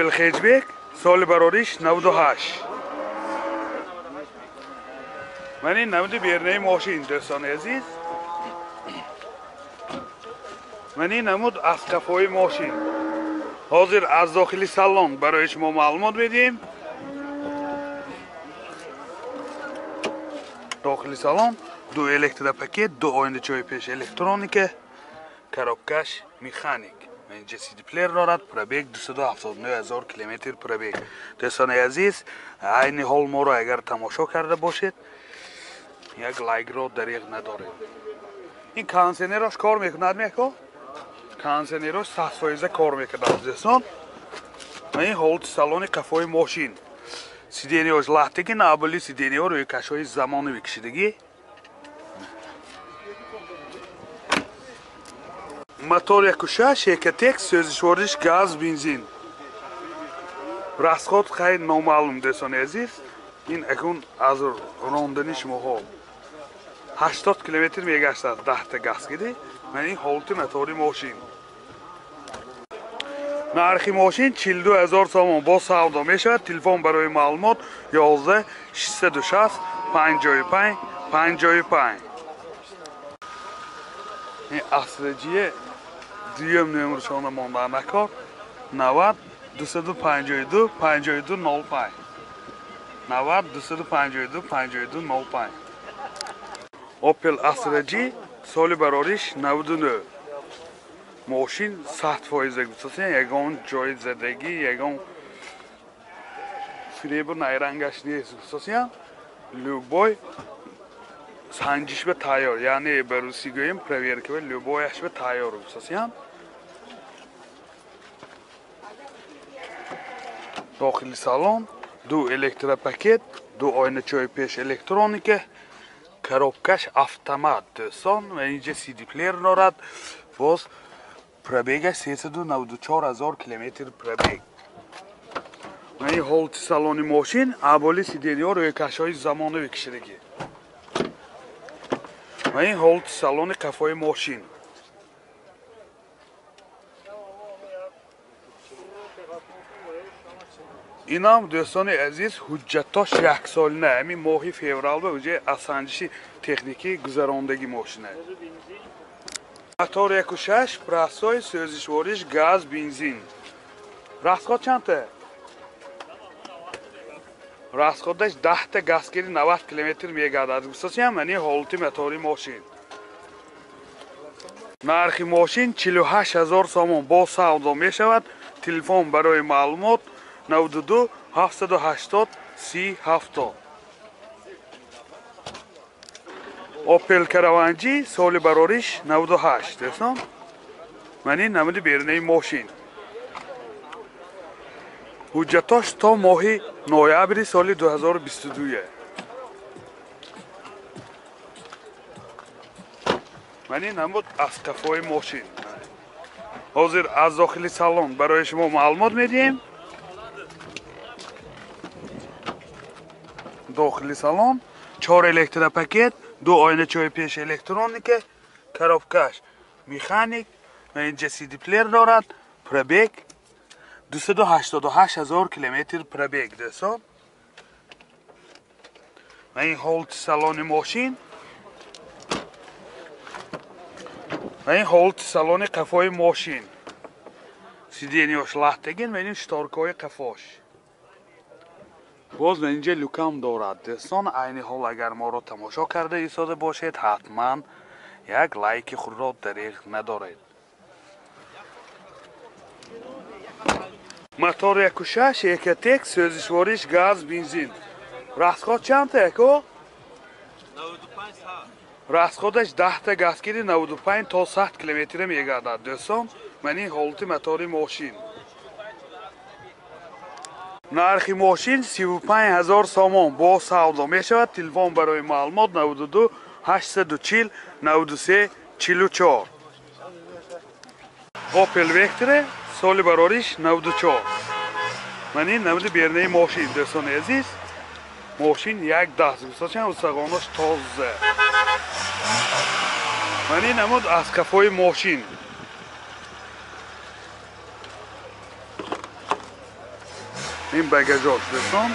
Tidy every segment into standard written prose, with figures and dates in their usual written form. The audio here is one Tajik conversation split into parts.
Opel Hatchback соли барориш 98. Ман ин намуди бернаи мошин, дӯстони азиз. Ман ин намуд аз қафои мошин. Ҳозир аз дохили салон барои шумо маълумот медиҳем. Дохили салон ду электропакет, ду оиначаҳои пеш электроника, коробкаш механик. Инҷа CD плеер дорад, пробег 279 000 километр пробег. Дӯстони азиз, айни ҳол моро агар тамошо карда бошед, як лайкро дареғ надоред. Ин кондиционерош кор мекунад меко? Кондиционерош 100% кор мекунад, дӯстон. Ин ҳолати салони қафои мошин. Сидениёш лахтаги, набули сидениё рӯйкашҳои замонавӣ кашидагӣ. Мотор 1.6 Ecotec, сӯзишвориш газ, бензин. Расход хай номаълум, дӯстони азиз. Ин акун аз рондани шумоҳо 80 километр мегаштад 10 та газ гиди. Ман ин ҳолати мотори мошин. Нархи мошин 42 000 сомон бо савдо мешавад. Телефон барои маълумот 11 660 55 55. Ин асраҷие дуюм номершона монда накор 90 252 52 05 90 252 52 05. Opel Astra G соли барориш 99. Мошин 100% гуфтасен, ягон ҷои задагӣ, ягон фиребу найрангаш нест гуфтасен. Любой санҷиш ба тайёр, яъне ба русӣ гӯем проверка ба любояш ба тайёр гуфтасен. Дохили салон ду электропакет, ду оиначаҳои пеш электроника, коробкаш автомат, дӯстон. Ва инҷа CD плеер дорад. Боз пробегаш 394 000 километр пробег. Ва ин ҳолати салони мошин, аболи сидениҳо рӯйкашҳои замонавӣ кашидагӣ. Ва ин ҳолати салони қафои мошин. Инам, дӯстони азиз, ҳуҷҷатош яксолина. Ҳамин моҳи феврал ба уҷа аз санҷиши техникӣ гузарондагӣ мошина. Мотор 1.6, простой, сӯзишвориш газ, бензин. Расход чандта? Расходаш 10 та газгири 90 километр мегардад. Гуфтасиям, ман ин ҳолати мотори мошин. Нархи мошин 48 000 сомон бо савдо мешавад. Телефон барои маълумот 92 780 30 70. Opel Caravan G соли барориш 98, дӯстон. Ман ин намуди берунаи мошин. Ҳуҷҷатош то моҳи ноябри соли 2022. Ман ин намуд аз қафои мошин. Ҳозир аз дохили салон барои шумо маълумот медиҳем. Дохили салон 4 электропакет, ду оиначаҳои пеш электроника, коробкаш механик, ва инҷа CD плеер дорад, пробег 288 000 километр пробег, дӯстон. Ва ин ҳолати салони мошин. Ва ин ҳолати салони қафои мошин. Сидениёш лахтагин ва ин шторкаҳои қафош. Боз инҷа люкам дорад, дӯстон. Айни ҳол агар моро тамошо карда истода бошед, ҳатман як лайки худро дареғ надоред. Мотор 1.6 Ecotec, сӯзишвориш газ, бензин. Расход чандта яко? 95 саат. Расходаш 10 та газгири 95 то 100 километр мегардад, дӯстон. Ман ин ҳолати мотори мошин. Нархи мошин 35 000 сомон бо савдо мешавад. Телефон барои маълумот 92 840 93 44. Opel Vectra соли барориш 94. Ман ин намуди берунаи мошин, дӯстони азиз. Мошин як даст гуфташам, усағонош тоза. Ман ин намуд аз қафои мошин. Ин багажош дӯстон.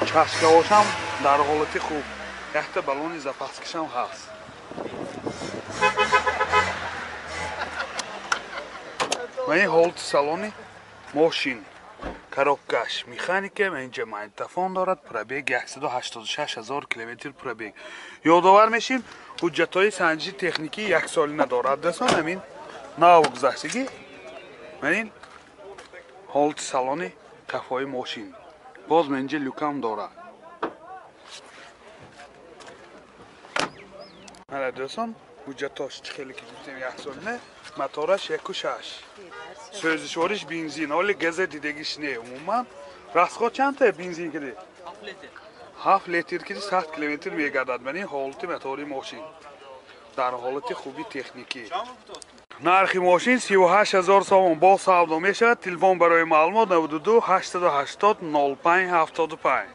Чашкаҳошам дар ҳолати хуб. Якта баллони запаскишам ҳаст. Ва ин ҳолати салони мошин. Коробкаш механика, ва инҷа магнитофон дорад, пробег 186 000 километр пробег. Ёдовар мешим, ҳуҷҷатҳои санҷиши техникӣ яксолина дорад дӯстон, ҳамин нав гузаштагӣ. Ва ин ҳолати салони қафои мошин. Боз инҷа люкам дорад. Мана дӯстон, ҳуҷҷатҳош чӣ хеле ки гуфтем яксолина, мотораш 1.6. Сӯзишвориш бензин, оли газа дидагиш не умуман. Расход чандта бензин киди? 7 литр. 7 литр киди 100 километр мегардад. Мана ин ҳолати мотори мошин. Дар ҳолати хуби техникӣ. Нархи мошин 38 000 сомон бо савдо мешавад. Телефон барои маълумот 92 880 05 75.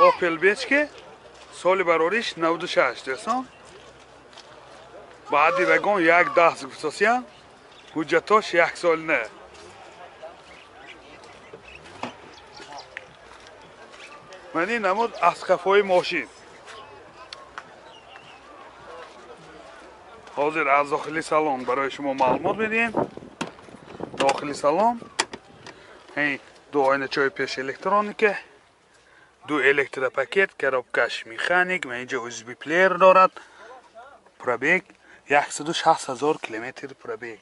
Opel Бечке соли барориш 96 дӯстон. Баъди вагон як даст гуфтосиян. Ҳуҷҷатош яксолина. Ман ин намуд аз қафои мошин. Ҳозир аз дохили салон барои шумо маълумот медиҳем. Дохили салон ду оиначаҳои пеш электроника, ду электропакет, коробкаш механик, ва инҷа USB плеер дорад. Пробег 160 000 километр пробег.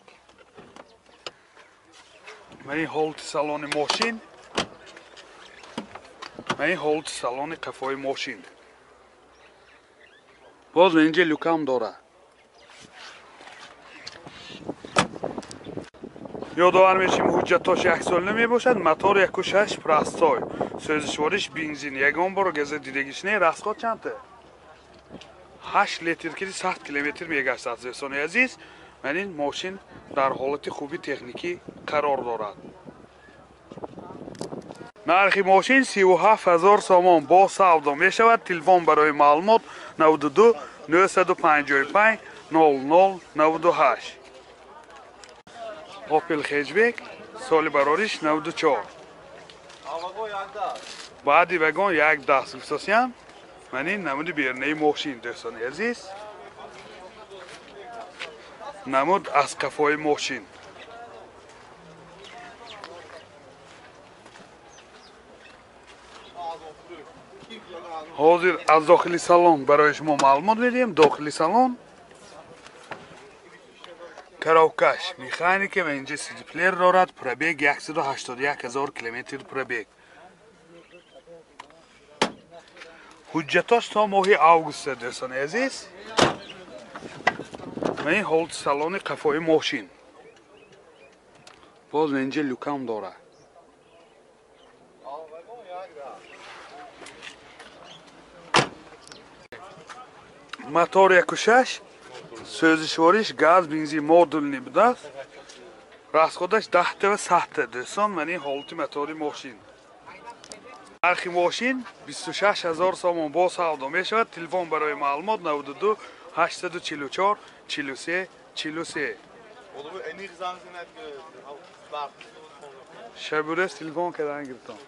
Ва ин ҳолати салони мошин. Ва ин ҳолати салони қафои мошин. Боз инҷа люкам дорад. Ёдовар мешим, ҳуҷҷатҳош яксолина мебошад. Мотор 1.6 простой. Сӯзишвориш бензин. Ягон бор газа дидагиш не. Расход чандта? 8 литр киди 100 километр мегаштад дӯстони азиз. Ман ин мошин дар ҳолати хуби техникӣ қарор дорад. Нархи мошин 37 000 сомон бо савдо мешавад. Телефон барои маълумот 92 955 00 98. Opel Hatchback соли барориш 94. Баъди вагон як даст гуфтосиям. Ман ин намуди бернаи мошин дӯстони азиз. Намуд аз қафои мошин. Ҳозир аз дохили салон барои шумо маълумот медиҳем. Дохили салон коробкаш механика ва инҷа CD плеер дорад. Пробег 181 000 километр пробег. Ҳуҷҷатош то моҳи август дӯстони азиз. Ва ин ҳолати салони қафои мошин. Боз инҷа люкам дорад. Мотор 1.6, сӯзишвориш газ, бензин модулни будааст. Расходаш 10 ва 100 дӯстон. Ман ин ҳолати мотори мошин. Нархи мошин 26 000 сомон бо савдо мешавад. Телефон барои маълумот 92 844 43 43. Шабурез телефон кардан гирифтам.